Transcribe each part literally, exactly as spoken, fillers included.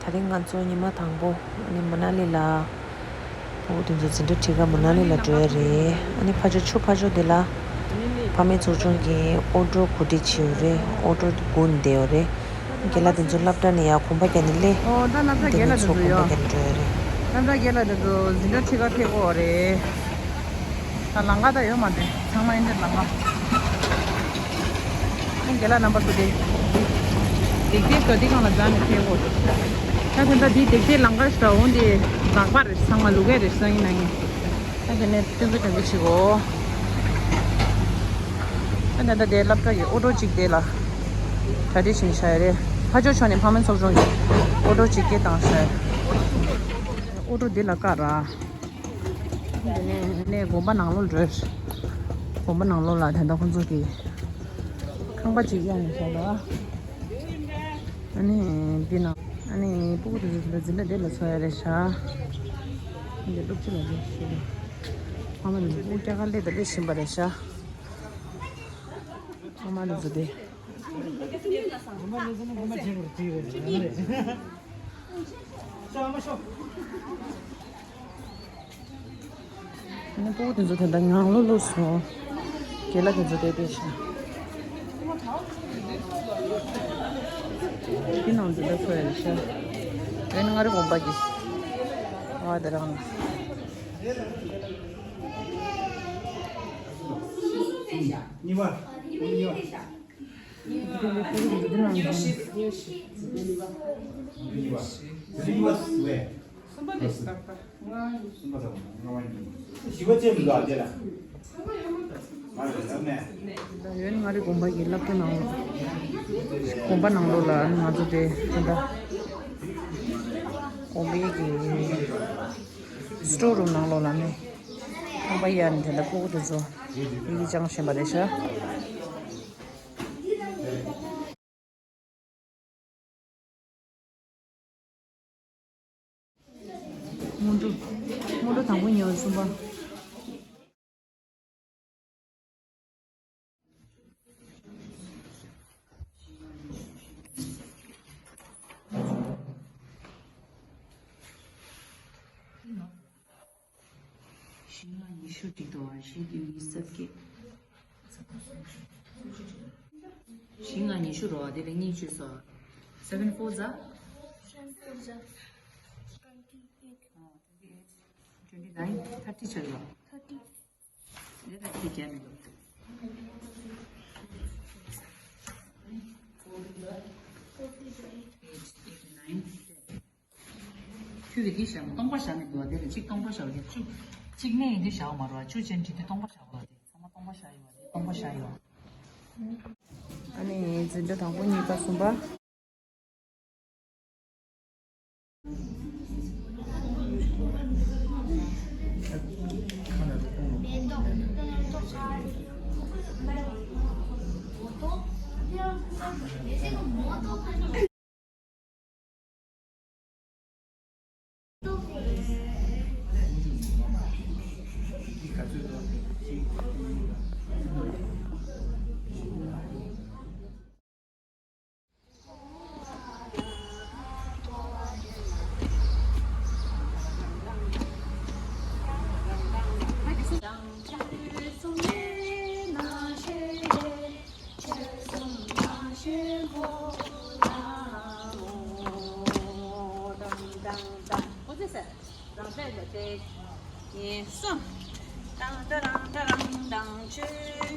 ད་རིང་ང་ཚོ་ཉི་མ་དང་པོ་ཨ་ནི་མ་ན་ལི་ལ། ཕྲུ་གུ་དེ་ཚོ་འཛིན་གྲྭ་ཁྲིད་ག་མ་ན་ལི་ལ་འགྲོ་ཡ་རེད། ཨ་ནི་ཕར་ཕྱོགས་ཆུ་ཕར་ཕྱོགས་དེ་ལ་ཕ་མའི་ཚོགས་ཆུང་གི་ཨོ་ཌར་གོ་སྒྲིག་བྱས་ཡོད་རེད། ཨོ་ཌར་སྒུག་ནས་བསྡད་ཡོད་རེད། རྒན་ལགས་དེ་ཚོ་སློབ་གྲྭ་ནས་ཡར་གོམ་པ་རྒྱག་ནས་སླེབས། ཨོ་ད་སློབ་གྲྭ་རྒན་ལགས་དེ་ཚོ་ཡོད། སློབ་གྲྭ་རྒན་ལགས་དེ་ཚོ་འཛིན་གྲྭ་ཁྲིད་ག་ཕེབས་ཀྱི་ཡོད་རེད། ད་ལམ་ཁ་ད་ཡོད་མ་རེད། ཚང་མ་ཨེ་འདྲ་ལམ་ཁ། ཨ་རྒན་ལགས་རྣམ་པ་ཚོ་དེ། དེ་དེ་ཞོ་དེ་གང་ལ་འཛག་ནས་ཕེབས་དགོས་འདུག་ད་དེ་འདྲ་དེ་དེ་དེ་ལམ་ཁ་ཞིག་འོང་དེ་འཛག་པ་རེད། ཚང་མ་ལུག་ག་རེད་སང་ཉིན་གནངས་ཉིན། ད་དེ་ནས་སྟོན་པའི་དོན་དུ་ཞིག་གོ། ད་ད་ད་དེ་སློབ་གྲྭ་གི་ཨོ་ཌར་གཅིག་དེ་ལ་གྲ་སྒྲིག་བྱས་ནས་བཞག་ཡོད་རེད། ཕར་ཕྱོགས་ཕྱོགས་ནས་ཕ་མའི་ཚོགས་ཆུང་གི་ཨོ་ཌར་གཅིག་སྐད་བཏང་བཞག་ཡོད། ཨོ་ཌར་འདི་ལ་བཀག་ར། དེ་ནས་ནས་དགོན་པ་ནང་ལོགས་འགྲོ། དགོན་པ་ནང་ལོགས་ལ་ད་ལྟ་ཁོང་ཚོ་གི་ཁང་པ་གཅིག་གཡར་ནས་བཞག་འདུག་ཨ་ནི་འདི་ནང་ཨ་ནི་སྤུ་གུ་དེ་ཚོ་འཛིན་གྲྭ་འདི་ལ་འཚོགས་ཡ་རེད་ཤག་འདི་སློབ་སྤྱི་ལ་འདི་ཞུ། ཕ་མ་དེ་ཚོ་སྤུ་གུ་སྐྱེལ་ག་སླེབས་དང་སླེབས་བཞིན་པ་རེད་ཤག་ཕ་མ་དེ་ཚོ་དེ། ཨ་ནི་སྤུ་གུ་དེ་ཚོ་ད་ལྟ་ནང་ལོགས་ལོགས་སོང་། རྒན་ལགས་དེ་ཚོ་བསྡད་བསྡད་ཤག་འདི་ནང་འཛུལ་ལ་འཚོགས་ཡ་རེད་ཤག་དེ་ནི་མངའ་རིས་དགོན་པ་གི་ཨ་དེ་རང་ལ། གཉིས་པ། གཉིས་པ། གཉིས་པ། གསུམ་པ་ནས་ད་ལྟ། གསུམ་པ་དང་ལྔ་པ་གཉིས། བཞི་པ་བཅས་མི་འདུག་ཨ་དེ་ལ། ང་རེ་ལབ་ནས། ད་ཡོད་ནི་མངའ་རིས་དགོན་པ་གི་སློབ་གྲྭ་ནང་ལོགས། དགོན་པ་ནང་ལོགས་ལ་ང་ཚོ་དེ་ད་ལྟ་དགོན་པའི་གི་སི་ཊོར་རུམ་ནང་ལོགས་ལ་ནི་ཁང་པ་གཡར་ནས་དེ་འདྲ་སྤུ་གུ་དེ་ཚོ་ཡི་གེ་སྦྱང་བཞིན་པ་རེད་ཤག་སྔོན་འགྲོ། སྔོན་འགྲོ་དང་པོ་ཉོ་གསུམ་པ། བཞི་ལྔ་ཉི་ཤུ་འགྲིག་འདུག་བ། བཞི་བདུན་ཉི་ཤུ་རྩ་བརྒྱད། བཞི་ལྔ་ཉི་ཤུ་རོ། དེ་ལས་གཉིས་བཅུ་སོ། Seven four ཟ། Seven four ཟ། Twenty eight. Twenty nine, thirty ཆགས་ཡོད། Thirty. འདི་ལ་ཁྱེད་རྒྱ་མི་འདུག Forty eight, eight, nine, ten. ཁྱོད་ཀྱིས་འདི་བཞག་སྟོང་པ་བཞག་མི་འདུག་བ། དེ་ལ་གཅིག་སྟོང་པ་བཞག་གི་བཅུ། གཅིག་གནས་ཡིན་འདི་བཞག་མ་རེད་བ། བཅུ་ཅན་བྲིས་དུས་སྟོང་པ་བཞག་དགོས་ཏེ། ཚང་མ་སྟོང་པ་བཞག་ཡོད་བ། དེ་སྟོང་པ་བཞག་ཡོད། ཨ་ནི་འཛིན་གྲྭ་དང་པོ་གཉིས་པ་གསུམ་པ། གཉིས། གསུམ། ཏང་ཏ་རང་ཏ་རང་ཏང་། ཆོས་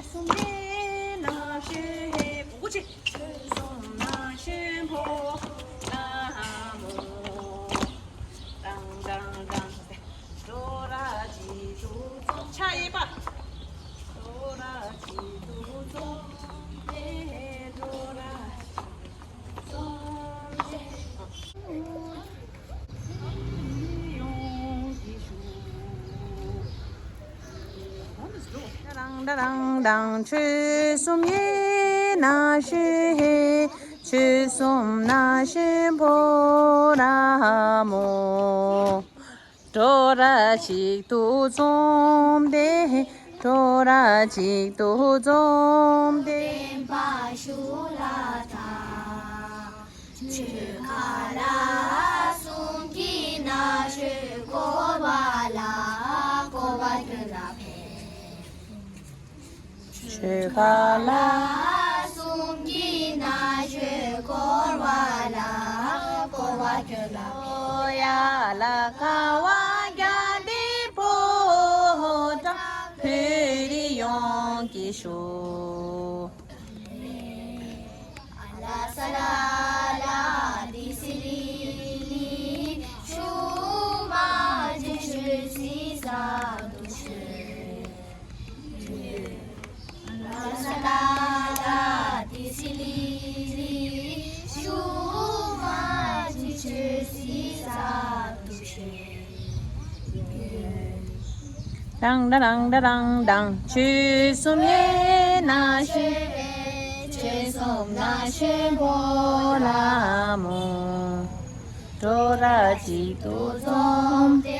གསུམ་ལྡན་ནང་བཞིན་ཧེ། བུ་གུ་ཆེ། ཆོས་གསུམ་ནང་བཞིན་ཕོ་ལྷ་མོ། ཏང་ཏང་ཏང་། འགྲོ་ར་གཅིག་ཏུ་འཛོམས། ཕྱག་གཡས་པ། འགྲོ་ར་གཅིག་ཏུ་འཛོམས་ཏེ། འགྲོ་ར་གཅིག་ཏུ་འཛོམས་ཏེ། ཏ་རང་ཏ་རང་ཏང་། ཆོས་གསུམ་ཡིན་ན་ཤེས། ཆོས་གསུམ་ན་ཤེས་ཕོ་ར་མོ། འགྲོ་ར་གཅིག་ཏུ་འཛོམས་ཏེ། འགྲོ་ར་གཅིག་ཏུ་འཛོམས་ཏེ། བསྟན་པ་ཕྱུག་ལ་དང་། ཆོས་ཁ་ལ་ ཆོས་ཁ་ལ། གསུང་གི་རྣ་ཤོས་འཁོར་བ་ལ། འཁོར་བ་ཁྱོད་ལ། ཡ་ལ་ཁ་བ་རྒྱ་འདི་པོ་ཏ་བོད་རིགས་ཡོངས་ཀྱི་ཤོག། ལ་ས་ལ་ལ་དི་སི་ལི་ལི། ཤུ་མ་ཇི་ཤུ་སི་ས་དུ་ཤུ། ལ་ས་ལ་ལ་དི་སི་ལི་ལི། ཤུ་མ་ཇི་ཤུ་སི་ས་དུ་ཤུ། རང་ད་རང་ད་རང་དང་། ཆོལ་གསུམ་ཡེ་ན་ཤེས་པས། ཆོལ་གསུམ་ན་ཤེས་པོ་ལ་མོ། གྲོགས་ར་གཅིག་ཏུ་འཛོམས་ཏེ།